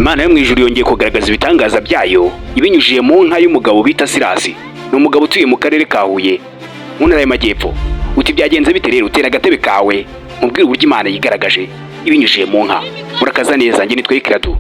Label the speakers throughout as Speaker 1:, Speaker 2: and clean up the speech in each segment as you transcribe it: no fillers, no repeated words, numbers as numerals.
Speaker 1: Imana yo mu ijuru yongeye kugaragaza ibitangaza byayo ibinyujije mu nka y'umugabo bita Sirasi. Ni umugabo utuye mu karere ka Huye, mu ntara y'Amajyepfo. Uti byagenze bite rero? Utera agatebe kawe mubwire uburyo Imana yigaragaje ibinyujije mu nka. Murakaza neza, njye nitwa Ikiradu.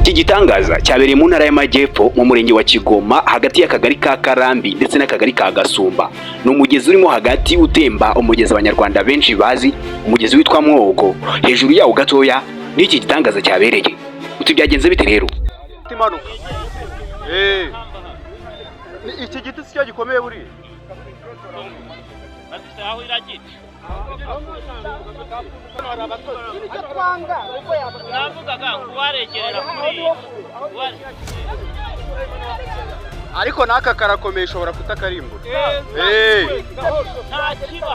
Speaker 1: Iki gitangaza cyabereye mu ntara y'Amajyepfo, mu murenge wa Kigoma, hagati y'akagari ka Karambi ndetse n'akagari ka Gasumba. Ni umugezi urimo hagati utemba, umugezi Abanyarwanda benshi bazi, umugezi witwa Mwogo. Hejuru yawo gatoya n'iki gitangaza cyabereye. Uti byagenze bite rero?
Speaker 2: Imanuka. Iki giti si cyo gikomeye buriya.
Speaker 3: Aho iragica, navugaga ngo uwaregerera kuri
Speaker 2: Ariko n'aka karakomeye, ushobora kutakarimbura.
Speaker 3: Nta kiba.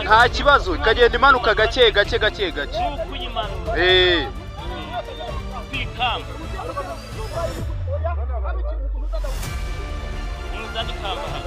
Speaker 2: Nta kibazo, ikagenda imanuka gake gake gake gake.
Speaker 3: Ni ukuyimanura kwikamba, muzane ikamba hano.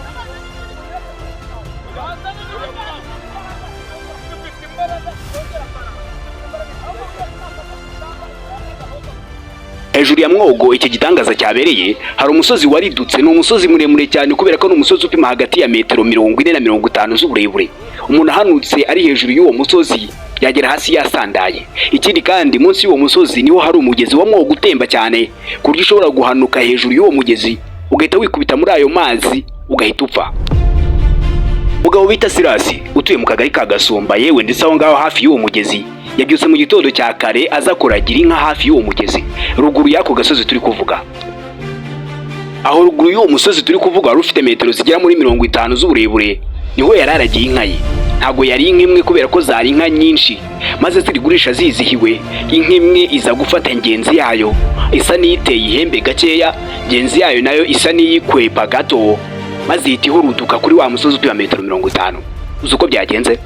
Speaker 1: Hejuru ya Mwogo iki gitangaza cyabereye hari umusozi waridutse. Ni umusozi muremure cyane, kubera ko ni umusozi upima hagati ya metero 40 na 50 z'uburebure. Umuntu ahanutse ari hejuru y'uwo musozi yagera hasi yasandaye. Ikindi kandi, munsi y'uwo musozi niho hari umugezi wa Mwogo utemba cyane, ku buryo ushobora guhanuka hejuru y'uwo mugezi ugahita wikubita muri ayo mazi, ugahita upfa. Umugabo bita Sirasi utuye mu kagari ka Gasumba, yewe ndetse aho ngaho hafi y'uwo mugezi, yabyutse mu gitondo cya kare aza kuragira inka hafi y'uwo mugezi, ruguru y'ako gasozi turi kuvuga. Aho ruguru y'uwo musozi turi kuvuga, wari ufite metero zigera muri 50 z'uburebure, niho yari aragiye inka ye. Ntabwo yari inka imwe, kubera ko zari inka nyinshi, maze zirigurisha zizihiwe. Inka imwe iza gufata ngenzi yayo, isa n'iyiteye ihembe gakeya, ngenzi yayo nayo isa n'iyikwepa gato, maze ihita ihuruduka kuri wa musozi upima metero 50. Uzi uko byagenze?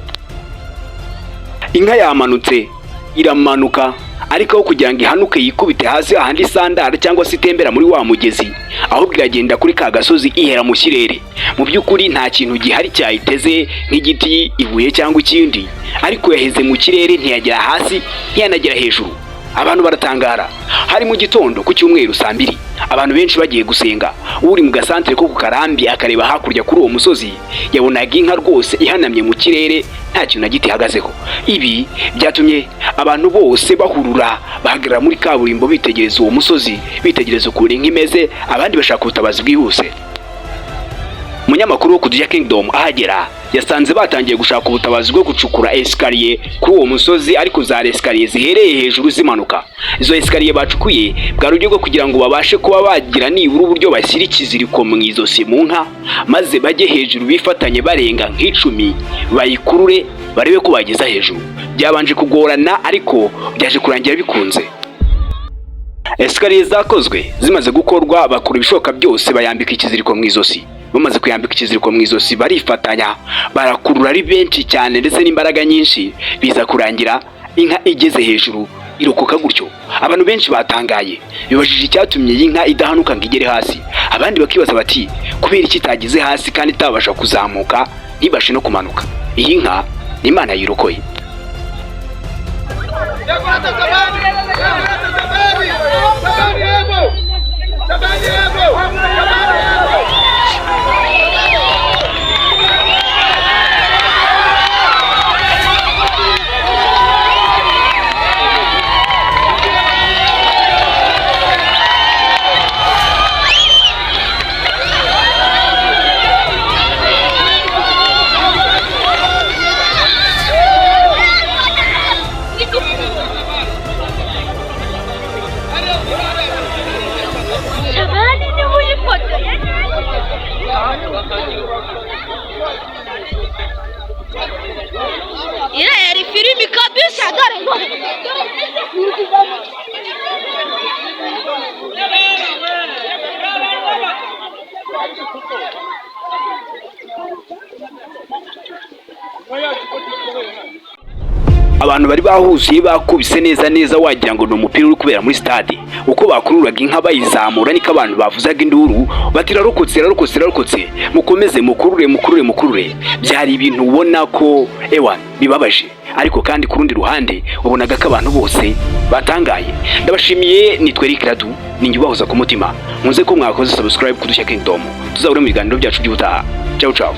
Speaker 1: Inka yamanutse, iramanuka, ariko aho kugira ngo ihanuke yikubite hasi ahandi isandara cyangwa se itembera muri wa mugezi, ahubwo iragenda kuri ka gasozi ihera mu kirere. Mu by'ukuri nta kintu gihari cyayiteze nk'igiti, ibuye cyangwa ikindi, ariko yaheze mu kirere, ntiyagera hasi, ntiyanagera hejuru. Abantu baratangara. Hari mu gitondo ku cyumweru saa 2, abantu benshi bagiye gusenga. Uri mu gasantere ko ku Karambi akareba hakurya kuri uwo musozi, yabonaga inka rwose ihanamye mu kirere, nta kintu na gito ihagazeho. Ibi byatumye abantu bose bahurura, bahagarara muri kaburimbo, bitegereza uwo musozi, bitegereza ukuntu inka imeze, abandi bashaka ubutabazi bwihuse. Umunyamakuru wo Kuduya Kingdom ahagera yasanze batangiye gushaka ubutabazi bwo gucukura escalier kuri uwo musozi, ariko za escalier zihereye hejuru zimanuka. Izo escalier bacukuye bwari uburyo bwo kugira ngo babashe kuba bagira nibura uburyo bashyira ikiziriko mu izosi mu nka, maze bajye hejuru bifatanye barenga nk'icumi, bayikurure barebe ko bageza hejuru. Byabanje kugorana, ariko byaje kurangira bikunze. Escalier zakozwe. Zimaze gukorwa, bakora ibishoboka byose bayambika ikiziriko mu izosi. Bamaze kuyambika ikiziriko mu izosi, barifatanya, barakurura ari benshi cyane ndetse n'imbaraga nyinshi, biza kurangira inka igeze hejuru, irokoka gutyo. Abantu benshi batangaye, bibajije icyatumye iyi nka idahanuka ngo igere hasi. Abandi bakibaza bati kubera iki itageze hasi kandi itabasha kuzamuka, ntibashe no kumanuka? Iyi nka ni Imana yirokoye.
Speaker 4: Shabani niwe uyifotoye. Iriya yari filimi kabisa, dore ngo dore.
Speaker 1: Abantu bari bahuzuye, bakubise neza neza, wagira ngo ni umupira uri kubera muri stade. Uko bakururaga inka bayizamura, niko abantu bavuzaga induru bati: "Irarokotse, irarokotse, irarokotse, mukomeze mukurure, mukurure, mukurure." Byari ibintu ubona ko ewa bibabaje, ariko kandi ku rundi ruhande wabonaga ko abantu bose batangaye. Ndabashimiye, nitwa Eric Radu, ninjye ubahoza ku mutima. Nkunze ko mwakoze subscribe ku Dushya Kingdom. Tuzahura mu biganiro byacu by'ubutaha. Ciao ciao.